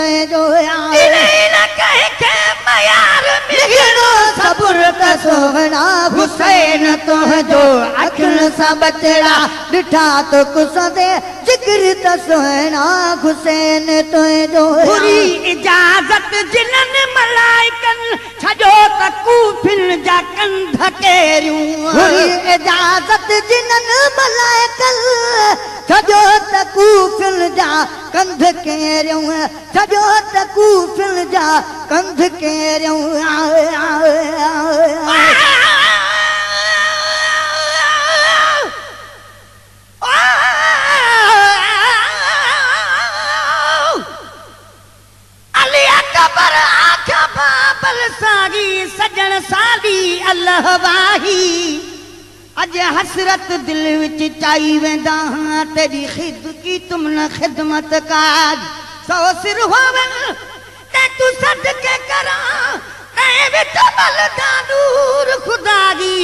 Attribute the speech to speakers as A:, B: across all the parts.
A: तुंहिंजो सबुर त सोहणा हुसैन तुंहिंजो अखियुनि सां बचड़ा ॾिठा तो कुसंदे जिगर त सोहणा हुसैन तुंहिंजो।
B: पूरी इजाज़त जिन्हनि मलाइकनि छॾियो त कूफिन जा कंध केरियूं।
A: पूरी इजाज़त जिन्हनि मलाइकनि छॾियो त कूफिन जा कंध केरियूं, छॾियो त कूफिन जा कंध केरियूं।
B: अली अकबर आख्या बाबल सागी सजण साली अल्लाह वाही। अॼु हसरत दिल विच चाई वेंदा हां तेरी खिद की तुम न खिदमत काज। सौ सिर होवन ते तू सदके करा नूर खुदा दी।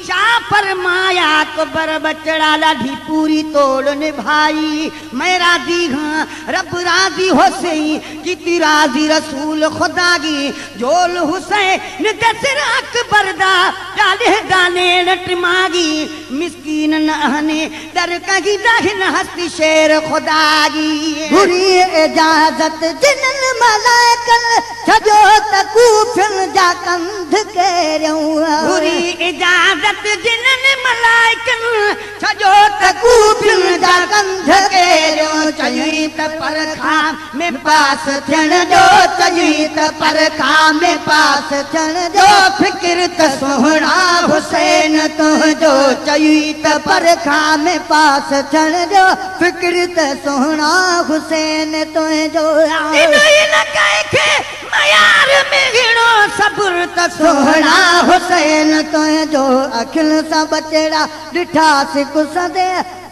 B: शाह फरमाया कबर बचड़ा लाढी पूरी तोड़ निभाई। मैं राजी हाँ रब राजी होसई की राजी रसूल खुदा गी। जोल हुसैन दसर अकबर दा डाले दाने नटमागी। मिस्कीन न हने दर कहीं दाहिन हस्ती शेर खुदा गी।
A: पूरी इजाज़त जिन्हनि मलाइकनि छॾियो त कूफिन जा कंध केरियूं।
B: पूरी इजाज़त जिन्हनि मलाइकनि छॾियो त कूफिन जा कंध केरियूं। चई त परखा में पास थियण जो, चई त परखा में पास थियण जो। फिक्र त सोहणा हुसैन तुंहिंजो, चई त
A: परखा में पास थियण जो। फिक्र त सोहणा हुसैन तुंहिंजो।
B: सबुर त
A: सोहणा हुसैन तुंहिंजो। अखियुनि सां बचड़ा ॾिठासीं कुसंदे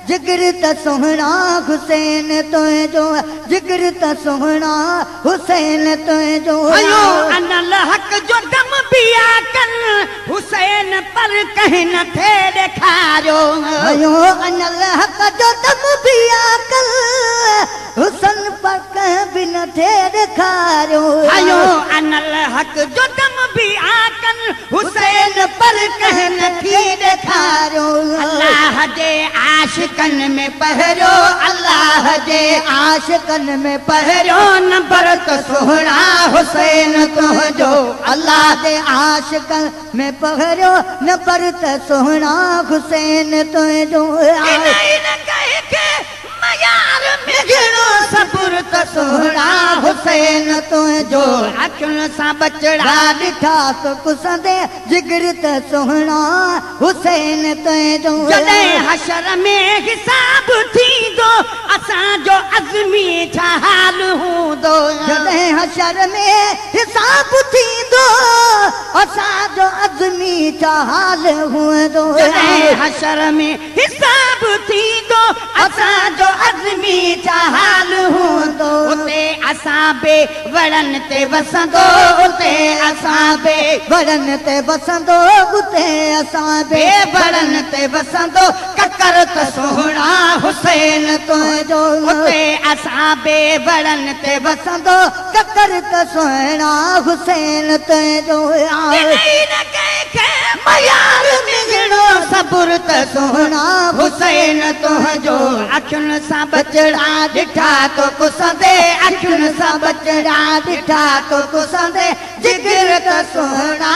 A: जिगर त सोहणा हुसैन तुंहिंजो, जिगर त सोहणा हुसैन तुंहिंजो।
B: अयो अनल हक जो दम बिया कन हुसैन पर कहीं न थे ॾेखारियो।
A: अयो अनल हक जो दम बिया कन हुसैन पर कंहिं बि न थे ॾेखारियो।
B: अयो अनल हक जो दम बिया कन हुसैन पर कंहिं न थी ॾेखारियो। अल्लाह जे आशिकन में पहिरियो, अल्लाह जे
A: आशिकन में पहिरियो
B: नंबर त सोहणा हुसैन तुंहिंजो।
A: अल्लाह जे आशिकन में पहिरियो नंबर त सोहणा हुसैन तुंहिंजो।
B: सबुर त सोहणा हुसैन तुंहिंजो। अखियुनि सां बचड़ा
A: ॾिठा तो कुसंदे जिगर त सोहणा हुसैन तुंहिंजो।
B: जॾहिं हशर में हिसाब थींदो असांजो अज़मी छा हाल हूंदो।
A: जॾहिं हशर में हिसाब थींदो असांजो अज़मी छा हाल हूंदो।
B: जॾहिं हशर में हिसाब थींदो असांजो अज़मी छा हाल हूंदो। उते असां बे वड़नि ते वसंदो, उते असां बे
A: वड़नि ते वसंदो, उते असां बे
B: वड़नि ते वसंदो। ककर त सोहणा हुसैन तुंहिंजो। उते असां बे वड़नि ते
A: वसंदो, ककर त सोहणा हुसैन तुंहिंजो।
B: सबुर त सोहणा हुसैन तुंहिंजो। अखियुनि सां बचड़ा ॾिठा तो कुसंदे, अखियुनि सां बचड़ा ॾिठा तो कुसंदे। जिगर त सोहणा